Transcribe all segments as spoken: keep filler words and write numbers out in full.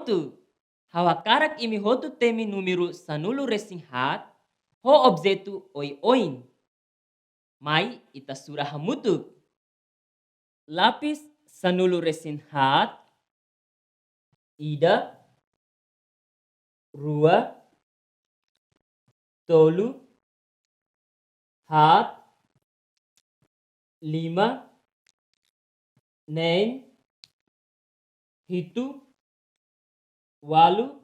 Prontu. Ha'u hakarak imi hotu temi númeru sanulu-resin-haat ho objetu oioin. Mai ita sura hamutuk. Lapis sanulu-resin-haat, ida, rua, tolu, haat, lima, neen, hitu, walu,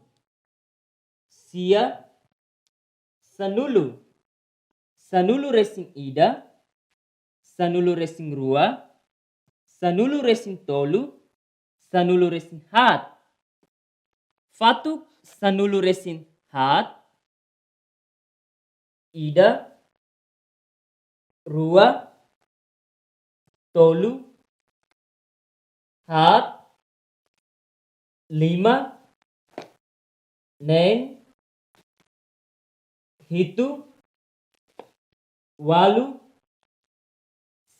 sia, sanulu. Sanulu-resin-ida, sanulu-resin-rua, sanulu-resin-tolu, sanulu-resin-haat. Fatuk sanulu-resin-haat, ida, rua, tolu, haat, lima, neen, hitu, walu,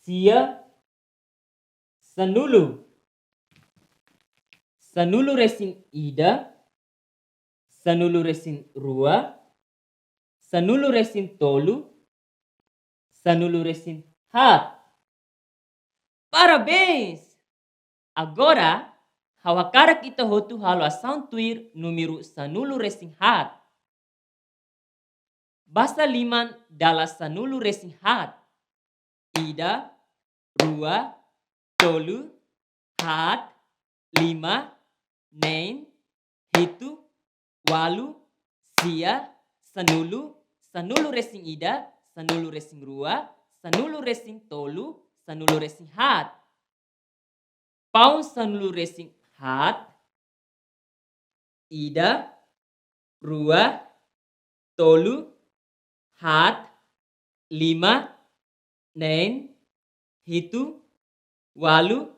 sia, sanulu. Sanulu-resin-ida, sanulu-resin-rua, sanulu-resin-tolu, sanulu-resin-haat. Parabéns! Agora, ha'u hakarak ita hotu halo asaun tuir númeru sanulu-resin-haat. Basa liman dala sanulu-resin-haat. Ida, rua, tolu, haat, lima, neen, hitu, walu, sia, sanulu, sanulu-resin-ida, sanulu-resin-rua, sanulu-resin-tolu, sanulu-resin-haat. Paun sanulu-resin-haat, ida, rua, tolu, haat, lima, neen, hitu, walu,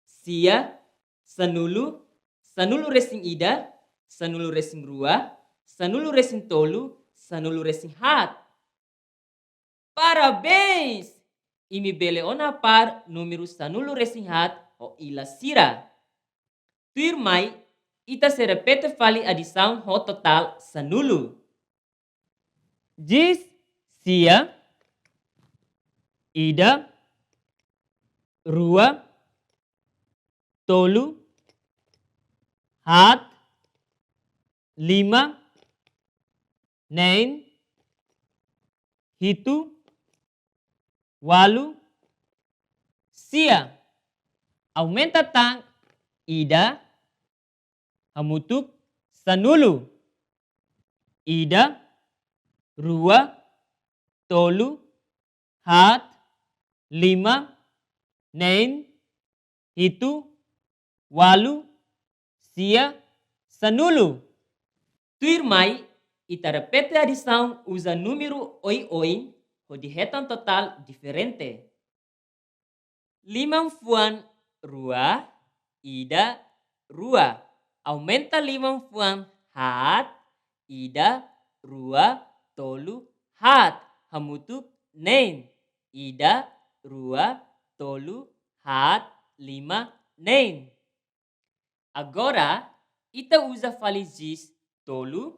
sia, sanulu, sanulu-resin-ida, sanulu-resin-rua, sanulu-resin-tolu, sanulu-resin-haat. Parabéns! Imi bele ona par númeru sanulu-resin-haat ho ilas sira. Tuirmai, ita sei repete fali adisaun ho totál sanulu. Jis sia, ida, rua, tolu, haat, lima, neen, hitu, walu, sia. Aumenta tan ida, hamutuk sanulu. Ida, rua, tolu, haat, lima, neen, hitu, walu, sia, sanulu. Tuirmai, ita repete adisaun uza númeru oioin hodi hetan totál diferente. Liman-fuan rua, ida, rua. Aumenta liman-fuan haat, ida, rua, tolu, haat. Hamutuk neen, ida, rua, tolu, haat, lima, neen. Agora, ita uza fali jis tolu.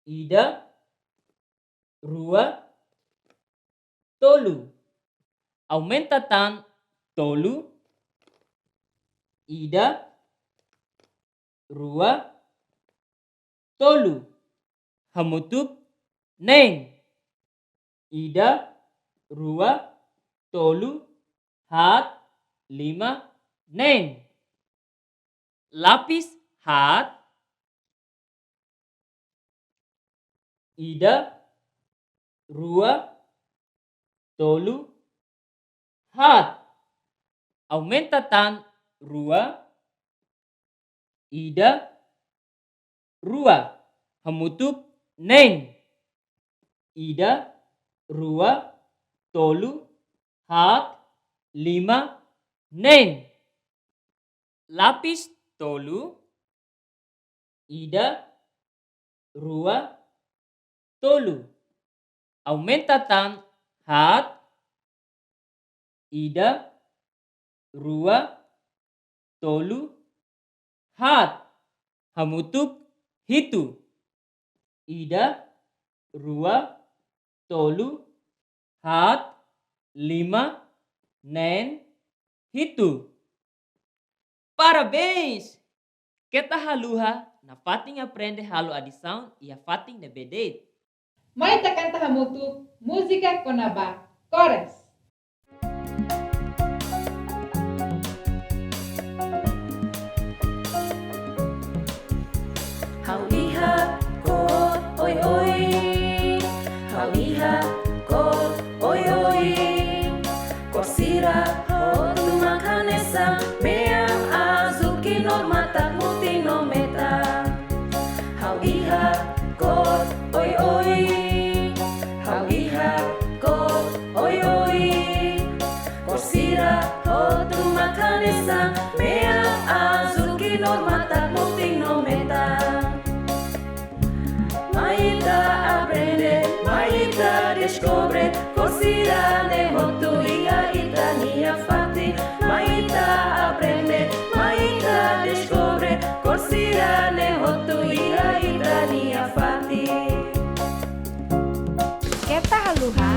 Ida, rua, tolu. Aumenta tan tolu. Ida, rua, tolu. Hamutuk neen. Ida, rua, tolu, haat, lima, neen. Lapis haat. Ida, rua, tolu, haat. Aumenta tan rua, ida, rua. Hamutuk neen. Ida, rua, tolu, haat, lima, neen. Lapis tolu. Ida, rua, tolu. Aumenta tan haat. Ida, rua, tolu, haat. Hamutuk hitu. Ida, rua, tolu, haat, lima, neen, hitu. Parabéns! Keta haluha nafatin aprende halo adisaun iha fatin ne'ebé de'it. Mai ita kanta hamutuk múzika kona-ba kores. Ha'u iha kór oioin. Ha'u iha kór oioin. Kór sira hotu mak hanesan, mean, azúl, knor, matak, mutin no metan. Ha'u iha kór oioin. Ha'u iha kór oioin. Kór sira hotu mak hanesan, mean, azúl, knor, matak, mutin no metan. Mai ita aprende, mai ita deskobre kór sira-ne'e hotu iha ita-nia fatin. Mai ita aprende, mai ita deskobre kór sira-ne'e hotu iha ita-nia fatin. Keta haluha